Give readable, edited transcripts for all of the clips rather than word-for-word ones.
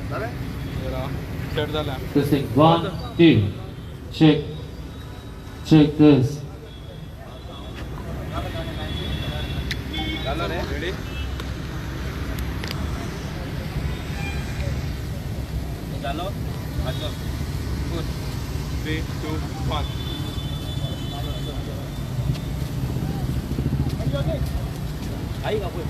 Set जाला. Testing 1 2 check check this. झालं रे रेडी. झालं अच्छा. 3 2 1. आई का कोई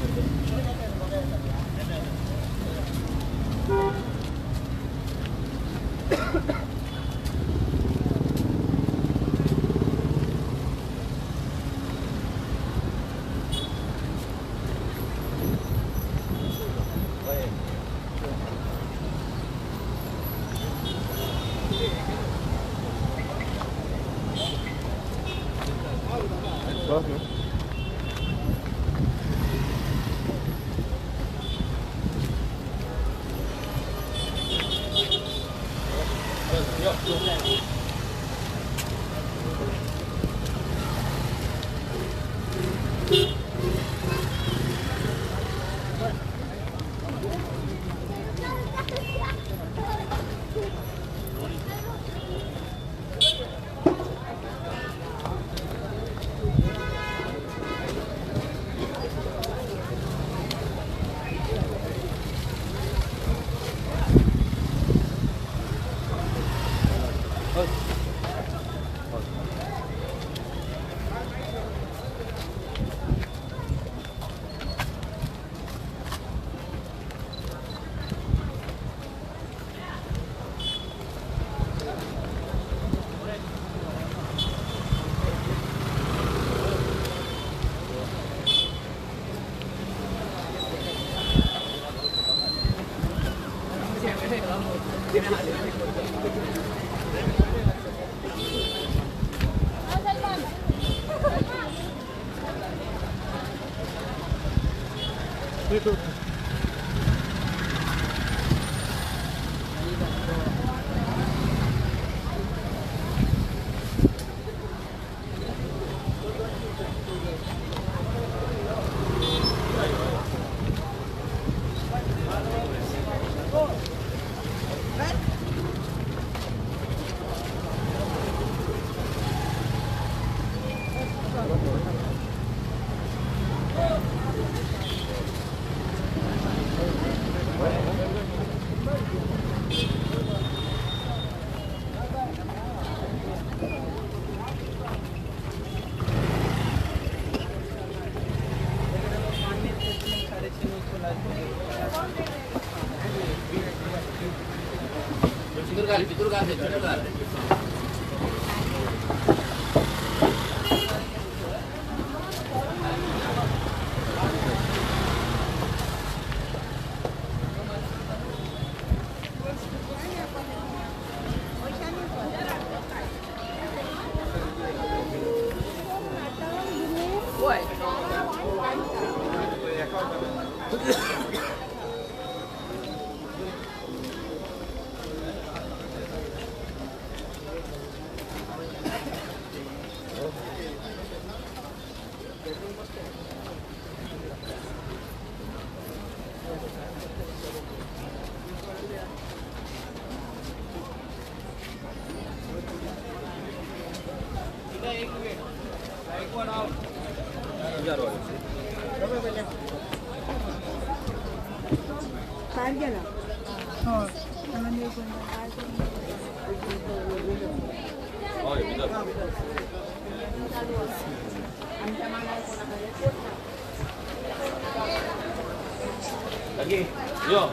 Lagi, yo,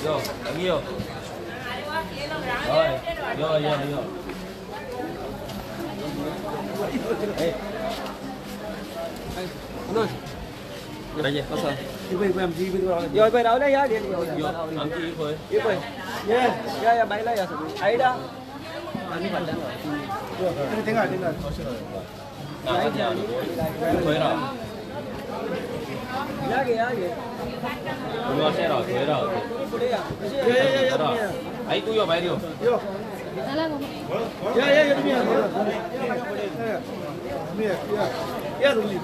yo, lagi yo. Yo, yo, yo. आई तू यो बाहेर यो. या या या तुम्ही या या तुम्ही या.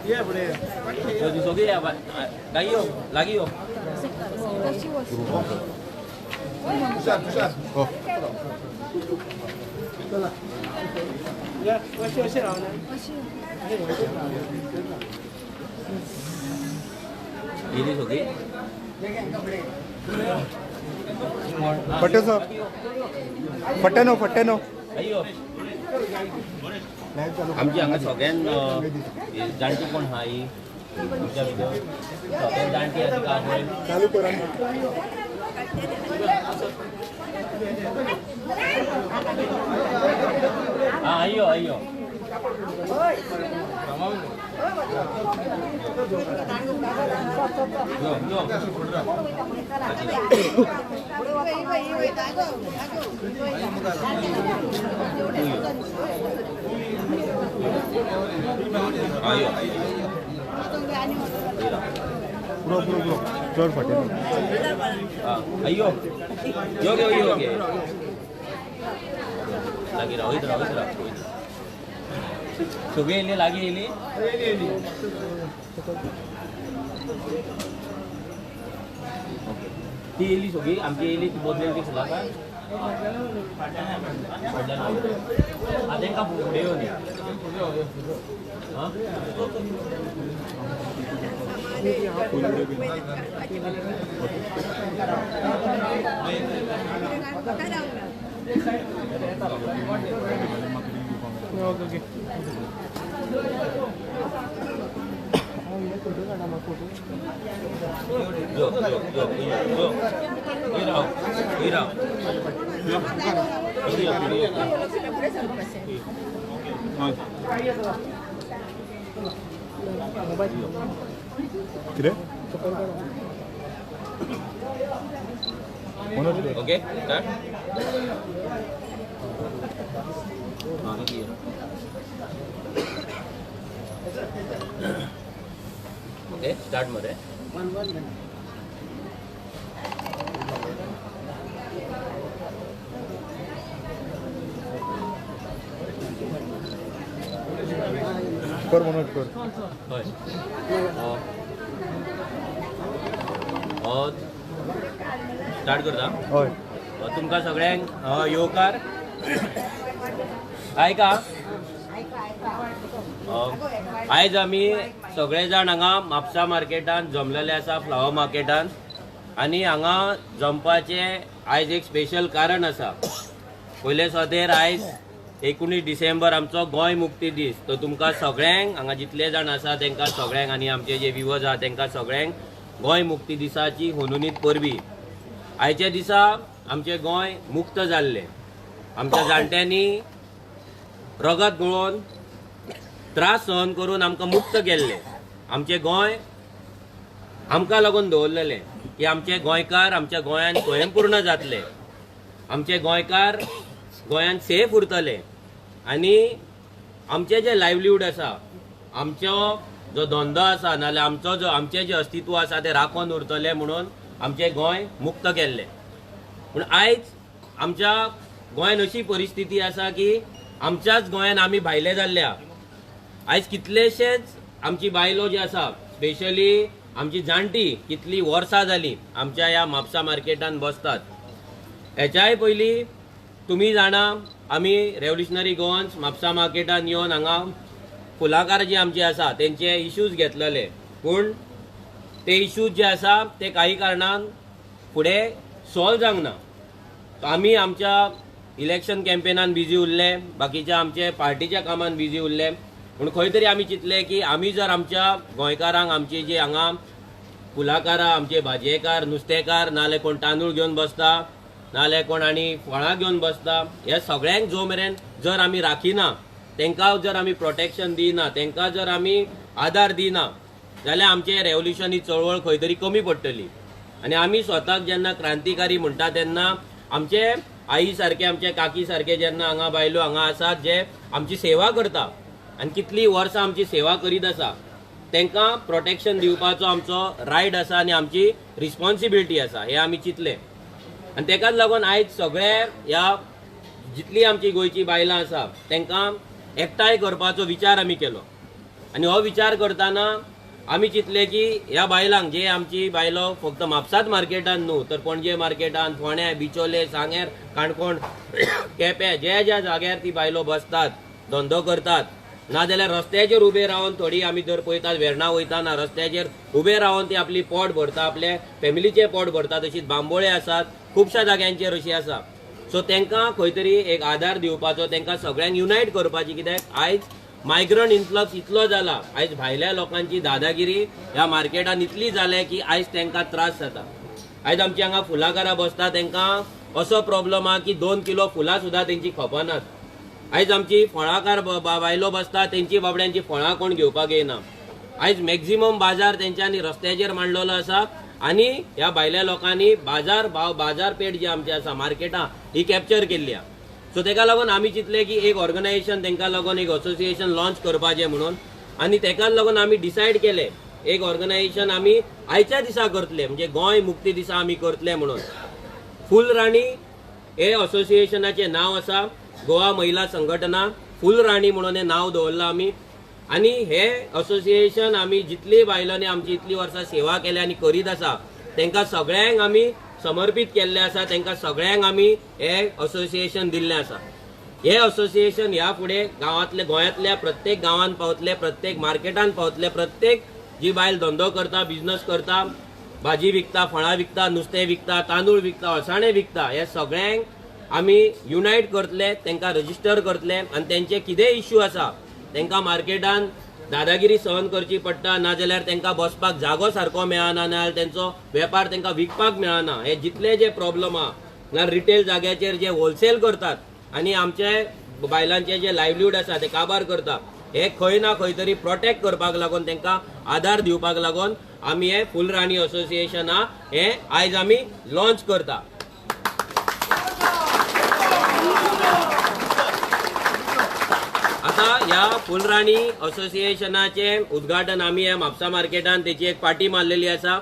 सगळी लागीं यो, लागीं यो. येयली सगळी? फटे सर, फटे न्हू, फटे न्हू. आमची हांगा सगळ्यान जाणटी कोण आहा ही आमच्या भितर सगळ्यान जाणटी आसा का पळय. चालू करा. आं आयो आयो. यो यो. आयो. पुरो पुरो पुरो चड फाटी. आयो यो यो यो. लागीं राव, वयत राव, वयत राव. सगळी येयली? लागीं येयली? ओके, ती येयली सगळी आमची येयली. ती बदलेली ती फुलां काय फाटल्यान आं तेंकां फुडें येवन आं. यो यो यो यो. राव राव. कितें? Okay start. Okay start मरे. कर मनोज कर. हय स्टार्ट करता. हय. तुमकां सगळ्यांक येवकार. आयका आयज आमी सगळे जाण हांगा म्हापसा मार्केटान जमलेले आसा, फ्लावर मार्केटान. आनी हांगा जमपाचें आयज एक स्पेशल कारण आसा. पयले सोदेर आयज 19 डिसेंबर आमचो गोंय मुक्ती दीस. तो तुमकां सगळ्यांक हांगा जितले जाण आसा तांकां सगळ्यांक आनी आमचे जे विवर्स आसा तांकां सगळ्यांक गोंय मुक्ती दिसाची हुनहुनीत परबी. आयच्या दिसा आमचें गोंय मुक्त जाल्लें. आमच्या जाणट्यांनी रगत गळोवन त्रास सहन करून आमकां मुक्त केल्लें. आमचें गोंय आमकां लागून दवरलेलें की आमचे गोंयकार आमच्या गोंयान स्वयंपूर्ण जातले, आमचे गोंयकार गोंयान सेफ उरतले आनी आमचें जें लायवलीहूड आसा, आमचो जो धंदो आसा नाजाल्यार आमचो जो आमचें जें अस्तित्व आसा तें राखून उरतलें म्हणून आमचें गोंय मुक्त केल्लें. पूण आयज आमच्या गोंयान अशी परिस्थिती आसा की आमच्याच गोंयान आमी भायले जाल्ल्या. आयज कितलेशेच आमची बायलो जी आसा, स्पेशली आमची जाणटी, कितली वर्सां जालीं आमच्या ह्या म्हापसा मार्केटान बसतात. हेच्याय पयलीं तुमी जाणा आमी रेव्होल्युशनरी गोवन्स म्हापसा मार्केटान येवन हांगा फुलाकार जे आमचे आसा तेंचे इश्यूज घेतलेले. पूण ते इश्यूज जे आसा ते काही कारणान फुडें सॉल्व जावंक ना. आमी आमच्या इलेक्शन कॅम्पेनान बिजी उरले, बाकीच्या आमचे पार्टीच्या कामान बिजी उरले. पूण खंय तरी आमी चिंतले की आमी जर आमच्या गोंयकारांक, आमची जी हांगा फुलाकारां, आमचे भाजयेकार, नुस्तेकार, नाजाल्यार कोण तांदूळ घेवन बसता, नाजाल्यार कोण आनी फळां घेवन बसता, ह्या सगळ्यांक जो मेरेन जर आमी राखिना, तांकां जर आमी प्रोटेक्शन दिना, तांकां जर आमी आदार दिना जाल्यार आमचें रेव्होल्युशन ही चळवळ खंय तरी कमी पडटली. आनी आमी स्वताक जेन्ना क्रांतिकारी म्हणटा तेन्ना आमचे आई सारके, आमचे काकी सारके जेन्ना हांगा बायलो हांगा आसात जे आमची सेवा करता आनी कितलीं वर्सां आमची सेवा करीत आसा, तांकां प्रोटेक्शन दिवपाचो आमचो रायट आसा आनी आमची रिस्पॉन्सिबिलिटी आसा हें आमी चिंतलें. आनी तेकाच लागून आयज सगळे ह्या जितली आमची गोंयची बायलां आसा तांकां एकठांय करपाचो विचार आमी केलो. आनी हो विचार करतना आमी चिंतले की ह्या बायलांक जे आमची बायलो फक्त म्हापसाच मार्केटान न्हू तर पणजे मार्केटान, फोंड्या, बिचोले, सांग्यार, काणकोण, केपें ज्या ज्या जाग्यार ती बायलो बसतात, धंदो करतात, नाजाल्यार रस्त्याचेर उबे रावन थोडी आमी जर पळयतात वेर्णा वयताना रस्त्याचेर उबे रावन ती आपली पोट भरता, आपले फॅमिलीचें पोट भरता. तशीच बांबोळे आसात, खुबश्या जाग्यांचेर अशी आसा. सो तांकां खंय तरी एक आदार दिवपाचो, तांकां सगळ्यांक युनायट करपाची. कित्याक आयज मायग्रंट इन्फ्लक्स इतलो जाला, आयज भायल्या लोकांची दादागिरी ह्या मार्केटान इतली जाल्या की आयज तांकां त्रास जाता. आयज आमची हांगा फुलाकारां बसता, तांकां असो प्रॉब्लम आहा की 2 किलो फुलां सुद्दां तेंची खपनात. आयज आमची फळाकार बायलो बसता, तेंची बाबड्यांची फळां कोण घेवपाक येयना. आयज मॅक्झिमम बाजार तेंच्यांनी रस्त्याचेर मांडलेलो आसा आनी ह्या भायल्या लोकांनी बाजार भाव, बाजारपेठ जी आमची आसा मार्केटां ही कॅप्चर केल्ली आसा. सो तेका लागून आमी चिंतले की एक ऑर्गनायझेशन तेंकां लागून एक असोसिएशन लॉन्च करपाचें म्हणून, आनी तेकाच लागून आमी डिसायड केलें एक ऑर्गनायझेशन आमी आयच्या दिसा करतले, म्हणजे गोंय मुक्ती दिसा आमी करतले म्हणून. फुलराणी हे असोसिएशनाचें नांव आसा, गोवा महिला संघटना फुलराणी म्हणून हें नांव दवरलां आमी. आनी हे असोसिएशन आमी जितली बायलांनी आमची इतली वर्सां सेवा केल्या आनी करीत आसा तांकां सगळ्यांक आमी समर्पीत केल्लें आसा, तांकां सगळ्यांक आमी हे असोसिएशन दिल्लें आसा. हे असोसिएशन ह्या फुडें गांवांतले, गोंयांतल्या प्रत्येक गांवांत पावतले, प्रत्येक मार्केटान पावतले, प्रत्येक जी बायल धंदो करता, बिजनस करता, भाजी विकता, फळां विकता, नुस्तें विकता, तांदूळ विकता, अळसाणे विकता, हे सगळ्यांक आमी युनायट करतले, तांकां रजिस्टर करतले आनी तेंचे कितेंय इश्यू आसा, तांकां मार्केटान दादागिरी सहन करची पडटा, नाजाल्यार तांकां बसपाक जागो सारको मेळना, नाजाल्यार तेंचो वेपार तांकां विकपाक मेळना, हे जितले जे प्रॉब्लम आहा, नाजाल्यार रिटेल जाग्याचेर जे होलसेल करतात आनी आमचे बायलांचे जे लायवलीहूड आसा ते काबार करता, हे खंय ना खंय तरी प्रोटेक्ट करपाक लागून, तांकां आदार दिवपाक लागून आमी हे फुलराणी असोसिएशन आहा हे आयज आमी लॉन्च करता. आता ह्या फुलराणी असोसिएशनाचें उद्घाटन आमी ह्या म्हापसा मार्केटान तेची एक पार्टी मारलेली आसा.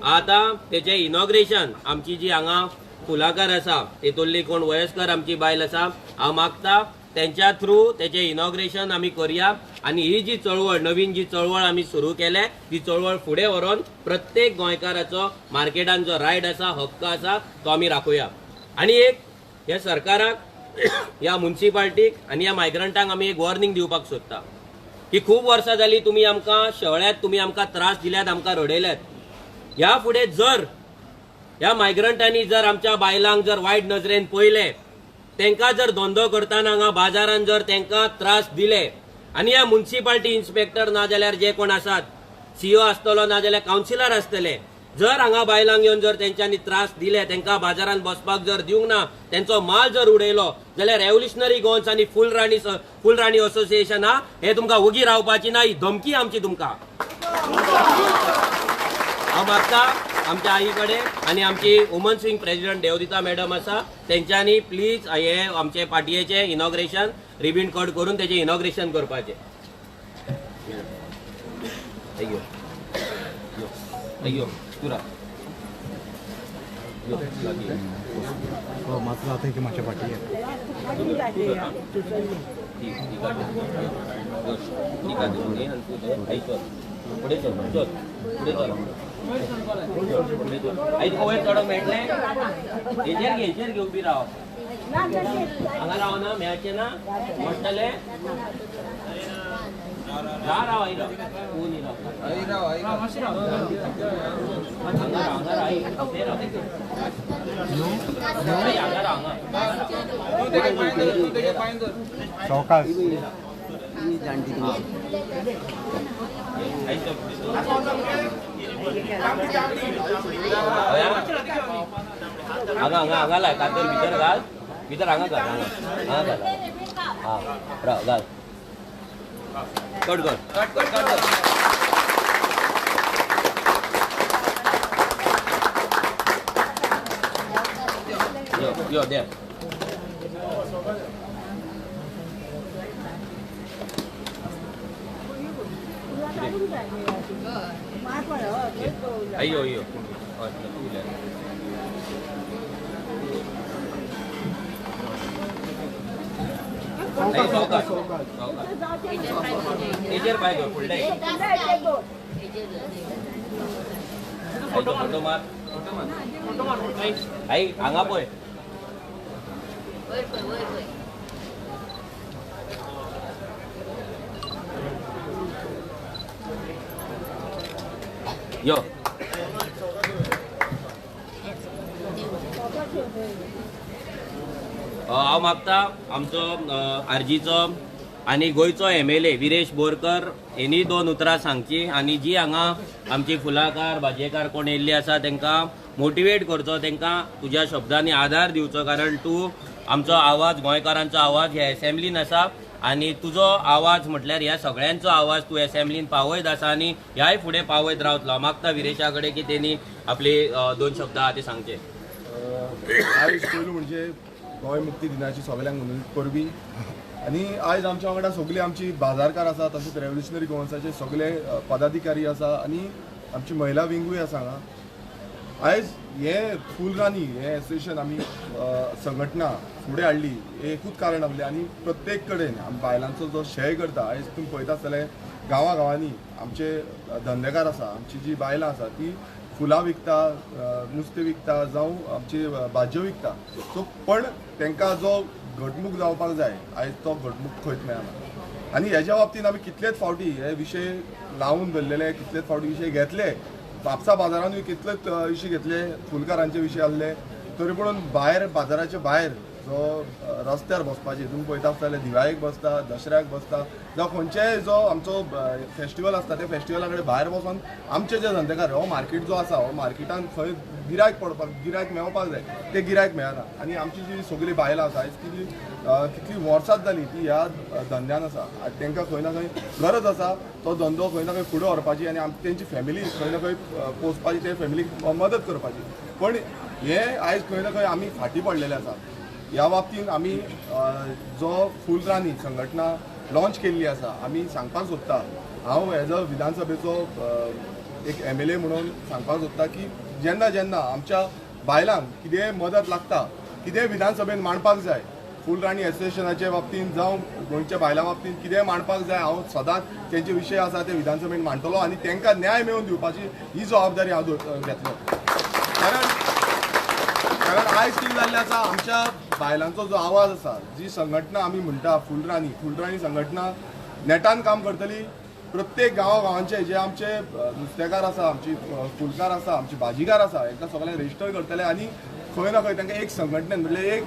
आतां तेचें इनॉग्रेशन आमची जी हांगा फुलाकार आसा तेतुल्ली कोण वयस्कर आमची बायल आसा, हांव मागता तेंच्या थ्रू तेचें इनॉग्रेशन आमी करुया आनी ही जी चळवळ, नवीन जी चळवळ आमी सुरू केल्या ती चळवळ फुडें व्हरोन प्रत्येक गोंयकाराचो मार्केटान जो रायट आसा, हक्क आसा तो आमी राखुया. आनी एक ह्या सरकाराक, ह्या मुन्सिपाल्टीक आनी ह्या मायग्रंटांक आमी एक वॉर्निंग दिवपाक सोदता की खूब वर्सां जालीं तुमी आमकां शेवळ्यात, तुमी आमकां त्रास दिल्यात, आमकां रडयल्यात. ह्या फुडें जर ह्या मायग्रंटांनी जर आमच्या बायलांक जर वायट नजरेन पळयलें, तांकां जर धंदो करतना हांगा बाजारान जर तांकां त्रास दिले आनी ह्या मुन्सिपाल्टी इन्स्पेक्टर नाजाल्यार जे कोण आसात, सीओ आसतलो नाजाल्यार कावन्सिलर आसतले, जर हांगा बायलांक येवन जर तेंच्यांनी त्रास दिले, तांकां बाजारान बसपाक जर दिवंक ना, तेंचो माल जर उडयलो जाल्यार रेव्होल्युशनरी गोवन्स आनी फुलराणी असोसिएशन हा हे तुमकां ओगी रावपाची ना, ही धमकी आमची तुमकां. हांव मागता आमच्या आई कडेन आनी आमची women's wing president Devdita madam आसा तेंच्यांनी प्लीज हे आमचे पार्टयेचें इनॉग्रेशन रिबीन कट करून तेचें इनॉग्रेशन करपाचें. अय्यो अय्यो तुरा मात्र आता की माझ्या पाठी फुडें चल, चल फुडें चल, आई तुका वयर चडोंक मेळटलें? हेजेर घे, हेजेर घे, उबी राव, हांगा रावना, मेळचें ना, मोडटलें. जा राव, आई राव, तूं न्ही राव, हांगा राव, हांगा राव, आई थंय राव, हांगा राव, हांगा सवकास. हांगा हांगा हांगा लाय कातर, भितर घाल, भितर हांगा घाल, हांगा हांगा घाल, हां राव घाल, कट कर, कट कर, कट कर. यो यो दे. अय्यो अय्यो तेजेर पांय दवर फुडले फोटो मार. आई हांगा पळय. यो हांव मागता आमचो आरजीचो आनी गोंयचो MLA Viresh Borkar हेणी दोन उतरां सांगची आनी जी हांगा आमची फुलाकार भाजयेकार कोण येयल्ली आसा तांकां मोटिवेट करचो, तांकां तुज्या शब्दांनी आधार दिवचो, कारण तूं आमचो आवाज, गोंयकारांचो आवाज ह्या एसेंब्लीन आसा आनी तुजो आवाज म्हटल्यार ह्या सगळ्यांचो आवाज तूं एसेंब्लीन पावयत आसा आनी ह्याय फुडें पावयत रावतलो. मागता विरेशा कडेन की तेणी आपली दोन शब्द आहा ते सांगचे. आयज पयलू म्हणजे गोंय मुक्ती दिनाची सगळ्यांक म्हणून परबी आनी आयज आमच्या वांगडा सगळी आमची बाजारकार आसा, तशेंच रेव्होल्युशनरी गोवन्साचे सगळे पदाधिकारी आसा आनी आमची महिला विंगूय आसा हांगा. आयज हें फुलराणी हें एसोसिएशन आमी संघटना फुडें हाडली हें एकूच कारण आसलें आनी प्रत्येक कडेन बायलांचो जो शेय करता आयज तुमी पळयता आसतले गांवा गांवांनी आमचे धंदेकार आसा, आमची जी बायलां आसा ती फुलां विकता, नुस्तें विकता जावं आमची भाजयो विकता. सो पण तांकां जो घटमूक जावपाक जाय आयज तो घटमूक खंयच मेळना आनी हेज्या बाबतींत आमी कितलेच फावटी हे विशय लावून धरलेले, कितलेच फावटी विशय घेतले, म्हापसा बाजारानूय कितलेच विशय घेतले, फुलकारांचे विशय आसले, तरी पूण भायर बाजाराचे भायर जो रस्त्यार बसपाचे तुमी पळयता आसतले दिवाळेक बसता, दसऱ्याक बसता जावं खंयचेय जो आमचो फेस्टिवल आसता त्या फेस्टिवला कडेन भायर बसून आमचे जे धंदेकार हो मार्केट जो आसा हो मार्केटान खंय गिरायक पडपाक, गिरायक मेळपाक जाय ते गिरायक मेळना आनी आमची जी सगळी बायलां आसा आयज कितली कितली वर्सांच जाली ती ह्या धंद्यान आसा. तांकां खंय ना खंय गरज आसा तो धंदो खंय ना खंय फुडें व्हरपाची आनी तेंची फॅमिली खंय ना खंय पोसपाची, ते फॅमिलीक मदत करपाची. पण हें आयज खंय ना खंय आमी फाटीं पडलेले आसा. ह्या बाबतींत आमी जो फुलराणी संघटना लॉन्च केल्ली आसा आमी सांगपाक सोदता, हांव एज अ विधानसभेचो एक MLA म्हणून सांगपाक सोदता की जेन्ना जेन्ना आमच्या बायलांक कितेंय मदत लागता, कितेंय विधानसभेन मांडपाक जाय, फुलराणी एसोसिएशनाचे बाबतींत जावं गोंयच्या बायलां बाबतींत कितेंय मांडपाक जाय, हांव सदांच तेंचे विशय आसा ते विधानसभेन मांडटलो आनी तांकां न्याय मेळोवन दिवपाची ही जबाबदारी हांव घेतलो. कारण आयज कितें जाल्लें आसा, आमच्या बायलांचो जो आवाज आसा, जी संघटना आमी म्हणटा फुलराणी, फुलराणी संघटना नेटान काम करतली. प्रत्येक गांवा गांवांचे जे आमचे नुस्तेकार आसा, आमची फुलकार आसा, आमची भाजीकार आसा, हेंकां सगळ्यांक रजिस्टर करतले आनी खंय ना खंय तांकां एक संघटनेन म्हणल्यार एक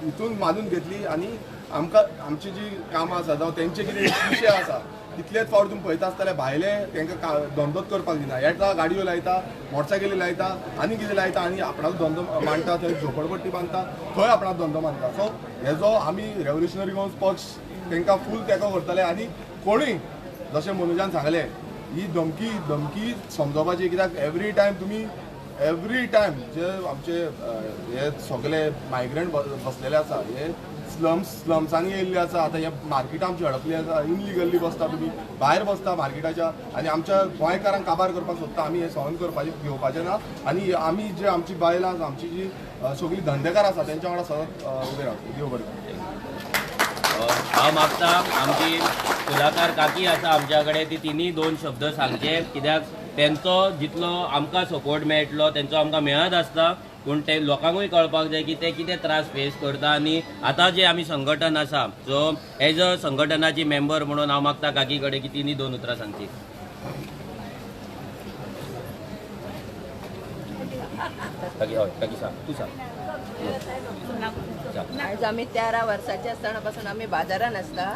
हितून बांदून घेतली आनी आमकां आमची जी कामां आसा जावं तेंचे कितें विशय आसा कितलेच फावट तुमी पळयता आसतले भायले तांकां धंदोच करपाक दिना, येता गाडयो लायता, मोटरसायकली लायता आनी कितें लायता आनी आपणाचो धंदो मांडटा, थंय झोपडपट्टी बांदता, थंय आपणाचो धंदो मांडटा. सो हेजो आमी रेव्होल्युशनरी गोवन्स पक्ष तांकां फूल तेंको करतले आनी कोणूय जशें मनोजान सांगलें ही धमकी धमकी समजोवपाची, कित्याक एवरी टायम तुमी एवरी टायम जे आमचे हे सगळे मायग्रंट बसलेले आसा, हे स्लम्सांनी येयल्ले आसा, आतां हे मार्केटां आमची हडपली आसा, इनलिगली बसता, तुमी भायर बसता मार्केटाच्या आनी आमच्या गोंयकारांक काबार करपाक सोदता. आमी हें सहन करपाचें घेवपाचें ना आनी आमी जे आमची बायलां आसा, आमची जी सगळी धंदेकार आसा तेंच्या वांगडा सदांच उबे रावता. देव बरें करूं. हांव मागता आमची फुलाकार काकी आसा आमच्या कडेन, ती तिनी दोन शब्द सांगचे, कित्याक तेंचो जितलो आमकां सपोर्ट मेळटलो तेंचो आमकां मेळत आसता, पूण ते लोकांकूय कळपाक जाय की ते कितें त्रास फेस करता. आनी आतां जे आमी संघटन आसा, सो एज अ संघटनाची मेंबर म्हणून हांव मागता काकी कडेन की तिनी दोन उतरां सांगची. काकी हय, काकी सांग, तूं सांग. आयज आमी 13 वर्सांचे आसतना पासून आमी बाजारान आसता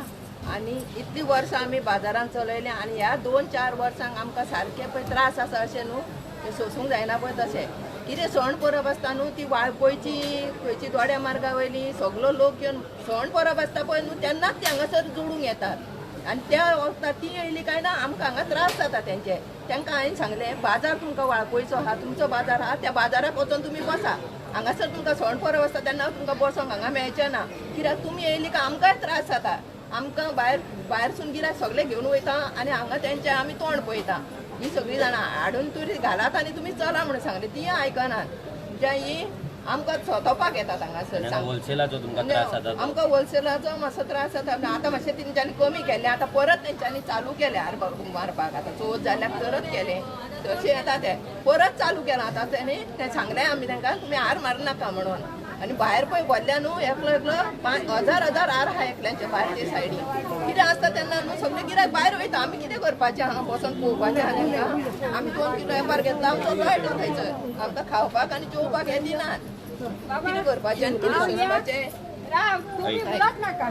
आनी इतलीं वर्सां आमी बाजारान चलयलें आनी ह्या 2-4 वर्सांक आमकां सारके पळय त्रास आसा अशें न्हू, तें सोंसूंक जायना पळय तशें. कितें सण परब आसता न्हू ती वाळपयची खंयची दोड्या मार्गा वयली सगलो लोक येवन सण परब आसता पळय न्हू तेन्नाच ती हांगासर जोडूंक येतात आनी त्या वखदां ती येयली काय ना आमकां हांगा त्रास जाता तेंचे. तांकां हांवें सांगलें बाजार तुमकां वाळपयचो आहा, तुमचो बाजार आहा, त्या बाजाराक वचोन तुमी बसा, हांगासर तुमकां सण परब आसता तेन्ना तुमकां बसोंक हांगा मेळचें ना, कित्याक तुमी येयली काय आमकांय त्रास जाता. आमकां भायर भायरसून गिरायक सगळे घेवन वयता आनी हांगा तेंचे आमी तोंड पळयता. ही सगळीं जाणां हाडून तुरी घालात आनी तुमी चला म्हणून सांगलें, ती आयकनात. म्हणजे ही आमकां सोदपाक येतात हांगासर. होलसेलाचो तुमकां त्रास जाता? आमकां होलसेलाचो मातसो त्रास जाता. आतां मातशें तेंच्यांनी कमी केलें, आतां परत तेंच्यांनी चालू केलें हार मारपाक. आतां चवथ जाल्यार परत केलें तशें येता तें परत चालू केलां. आतां तेणी तें सांगलें आमी तांकां तुमी हार मारनाका म्हणून. आनी भायर पळय भरल्या न्हू एकलो एकलो 5000 हजार हार आहा एकल्यांचे भायर ते सायडीन. कितें आसता तेन्ना न्हू सगळें गिरायक भायर वयता. आमी कितें करपाचें हांगा बसून पळोवपाचें आहा तेंकां? आमी 2 किलो वेपार घेतला, आमचो जळटा थंयसर. आमकां खावपाक आनी जेवपाक हें दिनात. कितें करपाचें आनी कितें सोंसपाचें? राव, तुमी उलयत नाका.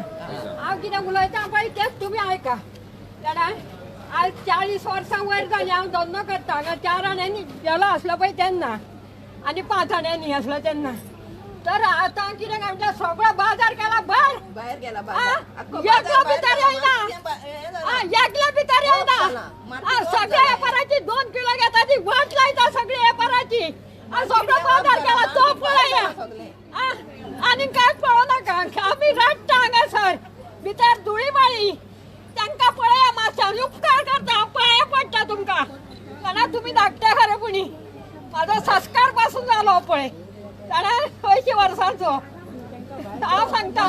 हांव कितें उलयता पळय तेंच तुमी आयका. जाणा, आज 40 वर्सां वयर जालीं हांव धंदो करता. हांगा 4 आण्यांनी गेलो आसलो पळय तेन्ना आनी 5 आण्यांनी आसलो तेन्ना. तर आतां कितें आमच्या सगळो बाजार गेला भायर, भायर गेला. एकलो भितर येयना, एकलो भितर येयना. सगळ्या वेपाराची 2 किलो घेता ती वाट लायता सगळी वेपाराची. सगळो बाजार गेला तो पळया आनी कांयच पळोवनाका. आमी रडटा हांगासर भितर धुळी माळी. तांकां पळया मातशें उपकार करता, हांव पांये पडटा तुमकां. जाणा तुमी धाकटे खरें पुणी म्हाजो संस्कार पासून जालो पळय. जाणा 80 वर्सांचो हांव सांगता.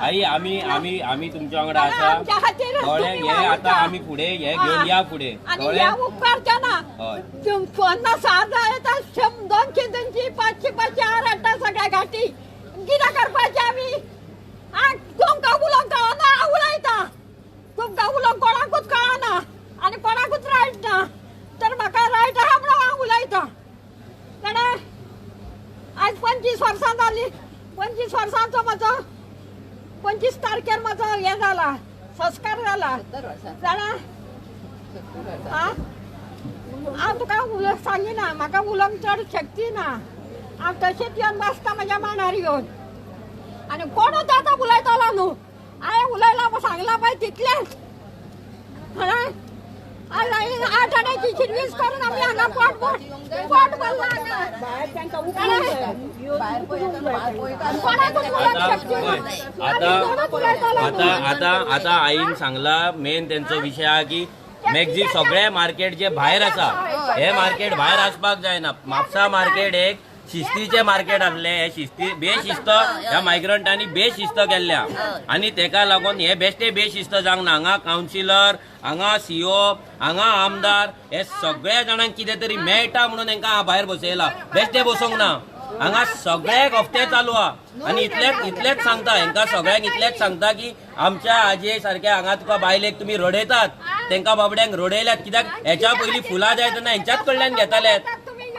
आई आमी आमी आमी तुमच्या वांगडा आसा. हे आतां आमी फुडें हे घेवन या फुडें. आनी ह्या उपकारच्या ना 50 हजार येता, 200 200 500 500 हार हाडटा सगळ्या घाटी. कितें करपाचें आमी? तुमकां उलोवंक कळना, हांव उलयता. तुमकां उलोवंक कोणाकूच कळना आनी कोणाकूच रायट ना. तर म्हाका रायट आहा म्हणून हांव उलयता. जाणा, आज 25 वर्सां जालीं. 25 वर्सांचो म्हजो 25 तारखेर म्हजो हें जाला, संस्कार जाला. जाणा, हांव तुका उलोवंक सांगिना, म्हाका उलोवंक चड शक्ती ना. हांव तशेंच येवन बसता म्हज्या मांडार येवन. आनी कोणूच आतां उलयतलो न्हू. हांवें उलयलां सांगलां पळय तितलेंच. 8 आण्याची शिरवीस करून आमी हांगा पोट पोट भरलां हांगा. आतां आतां आईन सांगला मेन तेंचो विशय आहा की मॅक्झी सगळे मार्केट जे भायर आसा हे मार्केट भायर आसपाक जायना. म्हापसा मार्केट एक शिस्तीचे मार्केट आसले. हे शिस्ती बेशिस्त ह्या मायग्रंटांनी बेशिस्त केल्ल्या आनी तेका लागून हे बेश्टे बेशिस्त जावंक ना. हांगा कावन्सिलर, हांगा सीओ, हांगा आमदार हे सगळ्या जाणांक कितें तरी मेळटा म्हणून हेंकां भायर बसयला. बेश्टे बसोंक ना. हांगा सगळ्याक हफ्ते चालू आहा. आनी इतलेच इतलेच सांगता हेंकां सगळ्यांक, इतलेच सांगता की आमच्या आजये सारक्या हांगा तुका बायलेक तुमी रडयतात, तेंकां बाबड्यांक रडयल्यात. कित्याक हेच्या पयलीं फुलां जाय तेन्ना हेंच्याच कडल्यान घेताले.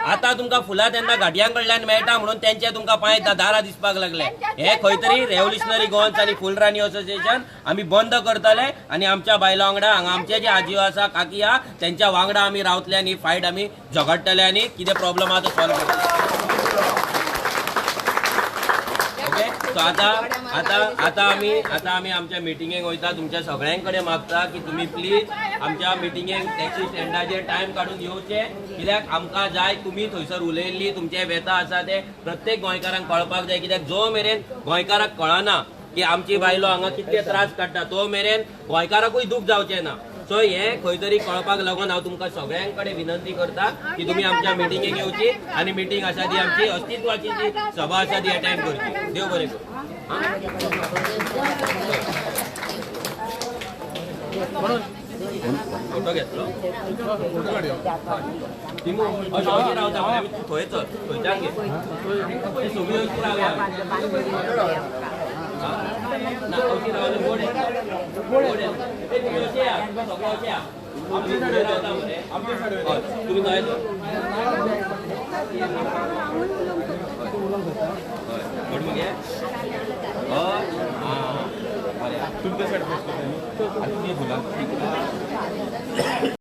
आतां तुमकां फुलां तेन्ना घाटयां कडल्यान मेळटा म्हणून तेंचे तुमकां पांय दारां दिसपाक लागले. हे खंय तरी रेव्होल्युशनरी गोवन्स आनी फुलराणी असोसिएशन आमी बंद करतले आनी आमच्या बायलां वांगडा हांगा आमचे जे आजी आसा, काकी आहा तेंच्या वांगडा आमी रावतले आनी फायट आमी झगडटले आनी कितें प्रॉब्लम आहा तो सॉल्व करतले. ओके, सो आतां आतां आतां आमी आतां आमी आमच्या मिटिंगेक वयता. तुमच्या सगळ्यां कडेन मागता की तुमी प्लीज आमच्या मिटिंगेक टॅक्सी स्टँडाचेर टायम काडून येवचे. कित्याक आमकां जाय तुमी थंयसर उलयल्ली तुमचे व्यथा आसा ते प्रत्येक गोंयकारांक कळपाक जाय. कित्याक जो मेरेन गोंयकाराक कळना की आमची बायलो हांगा कितले त्रास काडटा तो मेरेन गोंयकाराकूय दूख जावचें ना. सो हे खंय तरी कळपाक लागून हांव तुमकां सगळ्यां कडेन विनंती करता की तुमी आमच्या मिटिंगेक येवची आनी मिटींग आसा ती आमची अस्तित्वाची जी सभा आसा ती अटेंड करची. देव बरें करूं. फोटो घेतलो अशें रावता थंय चल, थंयच्यान घे. सगळीं अशीं रावया ना, अशीं रावले बोर्ड तुमी अशें या, सगळें अशें या. आमचे साडे रावता मरे, तुमी थंय बोर्ड मगे. हय आं बरें, तुमच्या सायड.